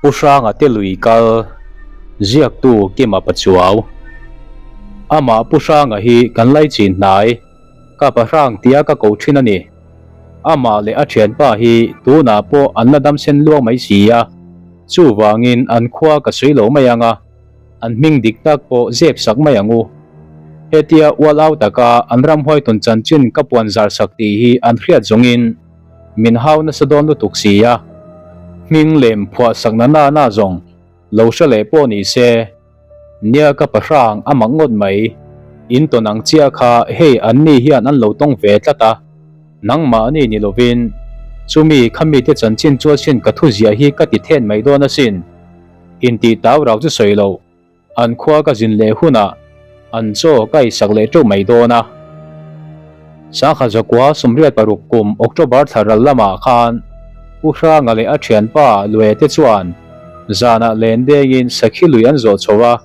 Pu Hranga te lui kal ziaktu Kima Pachuau. Amah Pu Hranga hi kan laichin hnai, ka pa hrang tia ka ko thin a ni. Amah leh a thianpa hi tunah pawh an la dam sen luang mai si a, chuvangin an khua ka sawi lo mai ang a, an hming dik tak pawh zep sak mai ang u. Hetia ual au taka an ramhuai tawn chanchin ka puan zar sak tih hi an hriat zawngin, Min hau nasa dawn lutuk si a, hming lem phuah sak na na na zawng lo hre leh pawh ni se, nia ka pahrang a mak ngawt mai, in tawn ang chiah kha hei an ni hian an lo tawng ve tlat a, nangmahni ni lovin chumi khami te chanchin chu asin ka thu ziah hi ka ti then mai dawn asin, intih tau rau chu sawi loh. An khua ka zin leh hunah an chaw ka eisak leh teuh mai dawn a. Sangha zakua 86 kum October thla ral lamah khan Pu Hranga leh a thianpa Luaia te chuan zanah len dengin Sakhi lui an zawh chho a,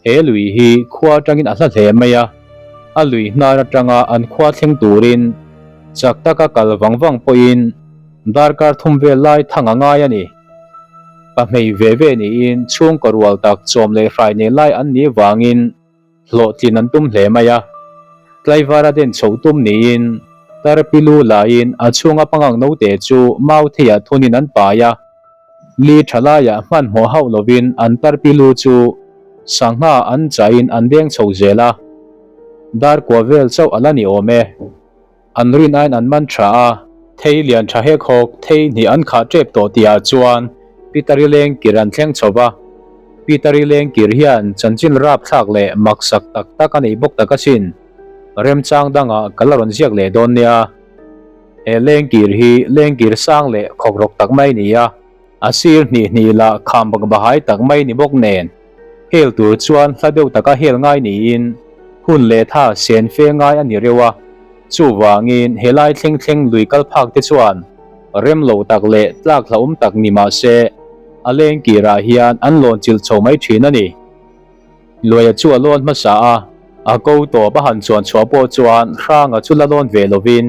he lui hi khua atangin a hla hle mai a, a lui hnar atanga an khua thleng turin chak taka kal vang vang pawhin darkar thum vel lai thang a ngai a ni. Pa hmei ve ve niin chhungkaw rual tak chawm leh hrai nei lai an nih vangin hlawhtlin an tum hle mai a. Tlaivara den chhoh tum niin Tarpilu laiin a chhunga pangang note chu mau theiah thunin an pai a. Li tha laiah hmanhmawh hauh lovin an Tarpilu chu sangha an chahin an deng chho zel a. Dar kua vel chauh a la ni awm e. An rin aiin an man tha a, thei lian tha hek hawk thei hnih an khah tep tawh tihah chuan Pitari leng kir an thleng chho va. Pitari leng kir hian chanchin rapthlak leh maksak tak tak a nei bawk tak asin. Remchang dangah ka la rawn ziak leh dawn nia. He leng kir hi leng kir sang leh khawkrawk tak mai ni a, a sir hnih hnih lah kham bak bahai tak mai ni bawk nen, hel tur chuan hla deuh taka hel ngai niin hun leh tha sen fe ngai a ni reuh a, chuvangin helai thleng thleng lui kal phak te chuan rem lo tak leh tlak hlauhawm tak ni mah se a leng kirah hian an lawn chilh chho mai thin a ni. Luaia chu a lawn hmasa a, a ko tawp a han chuan chhuah pawh chuan Hranga chu la lawn ve lovin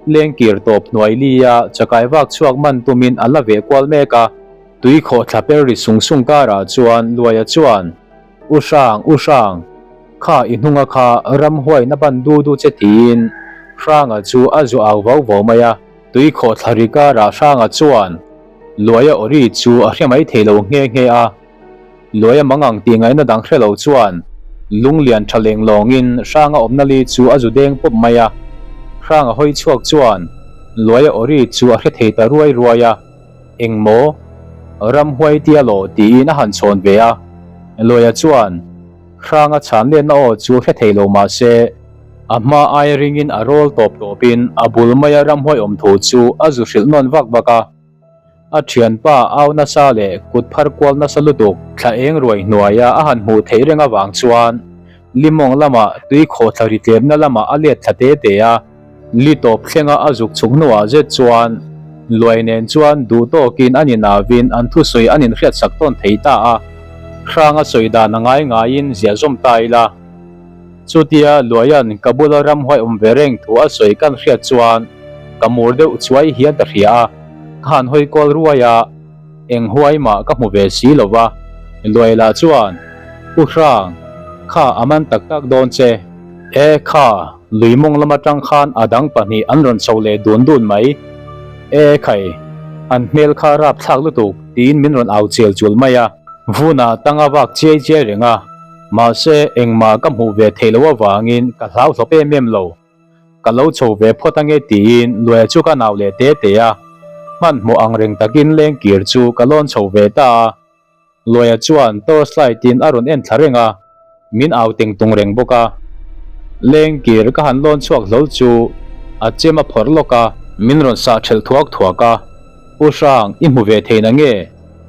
lengkir tawp hnuai lia chakai vak chhuak man tumin a la ve kual mek a. Tui khawh thla per ri sung sung karah chuan Luaia chuan, U Hrang, U Hrang, kha i hnunga kha ramhuaina ban du du che tiin Hranga chu a zu au vau vau mai a. Tui khawh thla ri karah Hranga chuan Luaia awri chu a hre mai thei lo nghe nghe a. Luaia mangang tih ngaihna dang hre lo chuan lunglian tha leng lawngin Hranga awmna li chu a zu deng pawp mai a. Hranga hawi chhuak chuan Luaia awri chu a hre thei ta ruai ruai a. Engmaw? Ramhuai tia law tiin a han chhawn ve a. Luaia chuan Hranga chhan lenna aw chu hre thei lo mah se, a hma ai ringin a rawl tawp tawpin a bul maia ramhuai awm thu chu a zu hrilh nawn vak vak a. A thianpa au nasa leh kut phar kual nasa lutuk thla eng ruai hnuaia a han hmuh theih reng avang chuan limawng lamah tui khawhthla ri tlemna lamah a let thla te te a. Li tawp thlenga a zuk chhuk hnuah zet chuan Luai nen chuan duh tawkin an inavin an thusawi an inhriatsak tawn thei ta a. Hranga sawi dan a ngai ngaiin ziah zawm ta ila. Chutia Luaia'n ka bula ramhuai awm ve reng thu a sawi kan hriat chuan ka mur deuh chuai hian ka hria a, ka han hawi kual ruai a, eng huai mah ka hmu ve si lo va. Luai lah chuan, U Hrang, kha a man tak tak dawn che. E kha, lui mawng lam atang khan a dang pahnih an rawn chho leh dun dun mai. E khai, an hmel kha rapthlak lutuk tiin min rawn au chel chul mai a. Vunah tanga vak chiai chiai reng a. Mahse, engmah ka hmuh ve theih loh avangin ka hlau hlawp em em lo. Ka lo chho ve phawt ange tiin Luaia chu ka nau leh te te a. Hmanhmawh ang reng takin lengkir chu ka lawn chho ve ta a. Luaia chuan torchlight in a rawn en thla reng a, min au teng tung reng bawk a. Lengkir ka han lawn chhuak hlawl chu a chem a phawrh lawk a. Min rawn sah thelh thuak thuak a, U Hrang, i hmu ve thei na nge?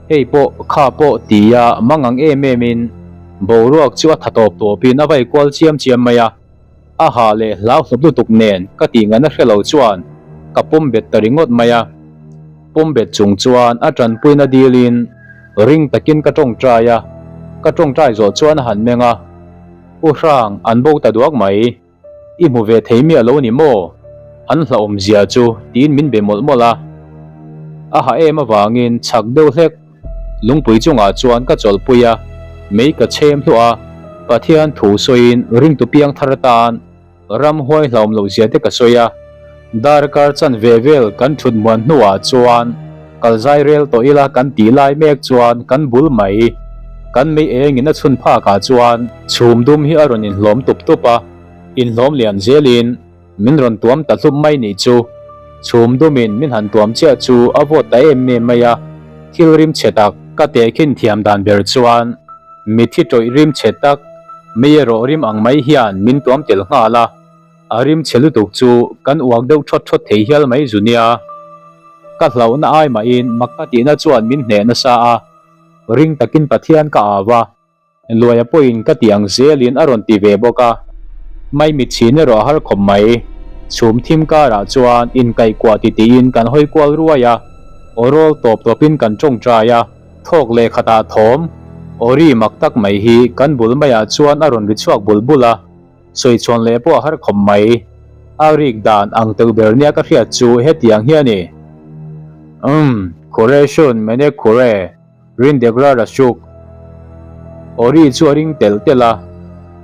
Hei pawh kha pawh tia mangang em em in boruak chu a tha tawp tawp in a vai kual chiam chiam mai a, a ha leh hlau hlawp lutuk nen ka tih ngaihna hre lo chuan ka pawm bet ta ringawt mai a. Pawm bet chung chuan a tanpuina dil in ring takin ka tawngtai a, ka tawngtai zawh chuan a han meng a, U Hrang an bo ta duak mai. I hmu ve thei miah lo ni maw? An hlauhawm zia chu tiin min be mawlh mawlh a. A ha em avangin chak deuh hlek. Lungpui chungah chuan ka chawlhpui a, mei ka chhem hluah a, Pathian thu sawiin ringtu piang thar atan ramhuai hlauhawm loh zia te ka sawi a. Darkar chanve vel kan thut muan hnuah chuan kal zai rel tawh ila kan tih lai mek chuan kan bul mai. Kan mei engin a chhun phakah chuan chhum dum hi a rawn inhlawm tup tup a, inhlawm lian zelin Min rawn tuam ta hlup mai nih chu. Chhum dumin min han tuam chiah chu a vawt ta em em mai a, thil rim chhe tak ka tehkhin thiam dan ber chuan mithi tawih rim chhe tak mei erawh rim ang mai hian min tuam tel nghal a, a rim chhe lutuk chu kan uak deuh thawt thawt thei hial mai zu nia. Ka hlauhna ai mahin mak ka tihna chuan min hneh nasa a, ring takin Pathian ka au a. Luaia pawhin ka ti ang zelin a rawn ti ve bawk a, maimit chhin erawh a har khawp mai. Chhum thim karah chuan inkaihkuah titiin kan hawi kual ruai a, aw rawl tawp tawpin kan tawngtai a, thawk leh khatah thawm aw ri mak tak mai hi kan bul maiah chuan a rawn ri chhuak bul bul a, sawi chhawn leh pawh a har khawp mai. A rik dan ang teuh ber nia ka hriat chu hetiang hi a ni. Umm, Khureeshun mene khure. Rindegra Rashuk Ori chu a ring telh telh a,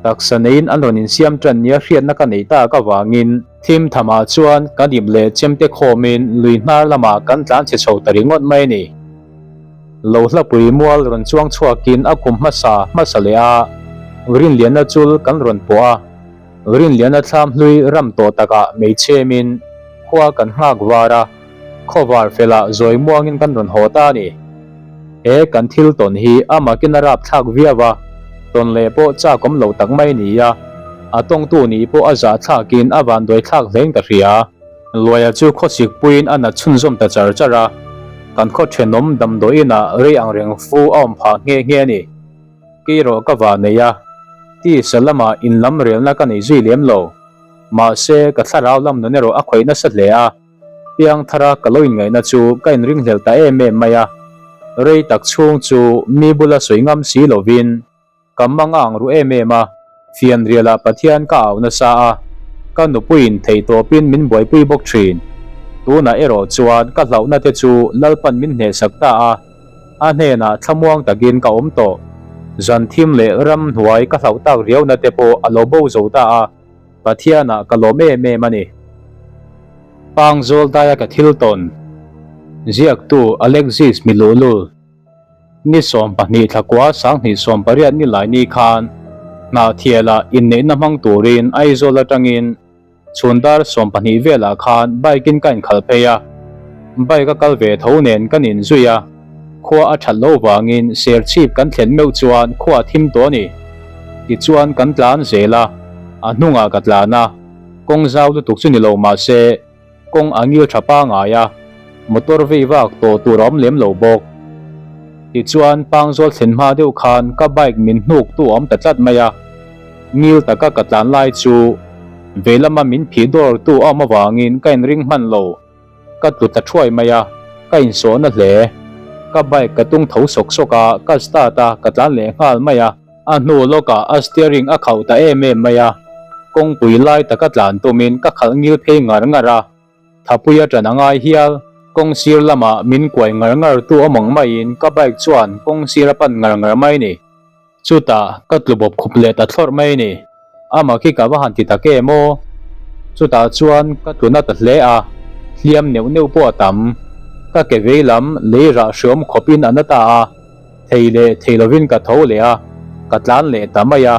taksa neiin an rawn insiam tan nia hriatna ka neih tak avangin thim thamah chuan kan ip leh chemte khawmin lui hnar lamah kan tlan chhe chho ta ringawt mai a ni. Lo hlapui mual rawn chuang chhuakin a kum hmasa hmasa leh a Rinliana chul kan rawn pawh a, Rinliana thlam hlui ram tawh takah meichhemin khua kan nghak var a. Khawvar felah zawi muangin kan rawn haw ta a ni. He kan thil tawn hi a makin a rap thlak viau a, tawn leh pawh chak awm lo tak mai a ni a, a tawngtu nih pawh a zah thlakin a vanduai thlak hlein ka hria. Luaia chu khawsik puiin a nat chhunzawm ta char char a, kan khaw thenawm damdawiinah rei ang reng fu a awm phah nghe nghe a ni. Kei rawh ka va nei a, tisa lamah inlam relna ka nei zui lem lo. Mahse, ka thlarau lam nun erawh a khawih nasa hle a. Piang thara ka lo inngaihna chu ka inringhlel ta em em mai a, rei tak chhung chu mi bula sawi ngam si lovin ka mang a ang ru em em a, fianrialah Pathian ka au nasa a, ka nupuiin theihtawpin min buaipui bawk thin. Tunah erawh chuan ka hlauhna te chu Lalpan min hnehsak ta a, a hnenah thlamuang takin ka awm tawh. Zan thim leh ramhnuai ka hlauh tak riauna te pawh a lo bo zo ta a. Pathianah ka lawm em em a ni. Pangzawl daia ka thil tawn. Ziaktu Alexis Miluhlul Ni 12 thlakua 2018 ni lai ni khan Hnahthialah inneihna hmang turin Aizawl atangin chhun dar 12 velah khan bike in ka inkhalh phei a. Bike a kal ve tho nen kan inzui a. Khua a that lo vangin Serchhip kan thlen meuh chuan khua a thim tawh a ni. Tichuan kan tlan zel a, a hnungah ka tlan a, kawng zau lutuk chu ni lo mah se kawng a ngil tha pangai a, motor vei vak tawh tur a awm lem lo bawk. Tichuan Pangzawl thlen hma deuh khan ka bike min hnuk tu a awm ta tlat mai a, ngil taka ka tlan lai chu veilama min phih dawr tu a awm avangin ka inring hman lo. Ka tlu ta thuai mai a, ka insawhna hle. Ka bike ka tung tho sawk sawk a, ka start a, ka tlan leh nghal mai a. A hnu lawkah a steering a khauh ta em em mai a, kawngpui lai taka tlan tumin ka khalh ngil phei ngar ngar a, thapui a ṭan a ngai hial. Kawng sir lamah min kuai ngar ngar tu awm ang maiin ka bike chuan kawng sir a pan ngar ngar mai ni. Chutah ka tlu bawp khup leh ta thlawrh mai ni. Amah khi ka va han ti tak em aw. Chutah chuan ka tlu na ta hle a, hliam neuh neuh pawh a tam. Ka ke vei lam lei rah hriawm khawpin a na ta a, thei leh thei lovin ka tho leh a, ka tlan leh ta mai a.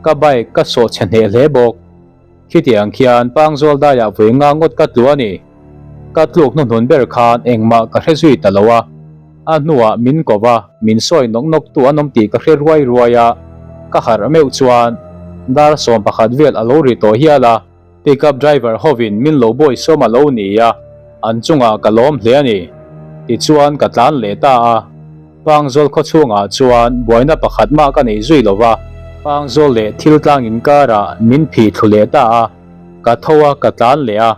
Ka bike ka sawh chhe hneh hle bawk. Khitiang khian Pangzawl daiah vawi nga ngawt ka tlu a ni. Ka tluk hnuhnun ber khan engmah ka hre zui ta lo a. A hnuah min ko va, min sawi nawk nawk tu an awm tih ka hre ruai ruai a. Ka harh meuh chuan dar 11 vel a lo ri tawh hial a. Pickup driver hovin min lo bawi sawm a lo ni a, an chungah ka lawm hle a ni. Tichuan ka tlan leh ta a. Pangzawl khaw chhungah chuan buaina pakhat mah ka nei zui lo va, Pangzawl leh thil tlang inkarah min phih thlu leh ta a, ka tho a, ka tlan leh a,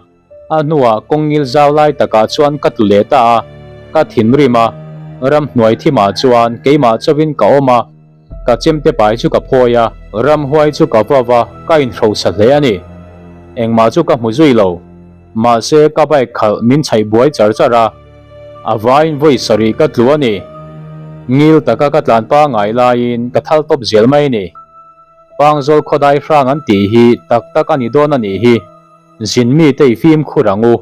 a hnuah kawng ngil zau lai takah chuan ka tlu leh ta a, ka thinrim a, ramhnuai thimah chuan keimah chauhin ka awm a, ka chemte pai chu ka phawi a, ramhuai chu ka va va, ka inhrosa hle a ni. Engmah chu ka hmu zui lo. Mahse ka bike khalh min chhaih buai char char a, a vaiin vawi sarih ka tlu a ni. Ngil taka ka tlan pangai laiin ka thal tawp zel mai ni. Pangzawl khawdai hrang an tih hi tak tak a ni dawn a nih hi. Zin mite i fimkhur ang u.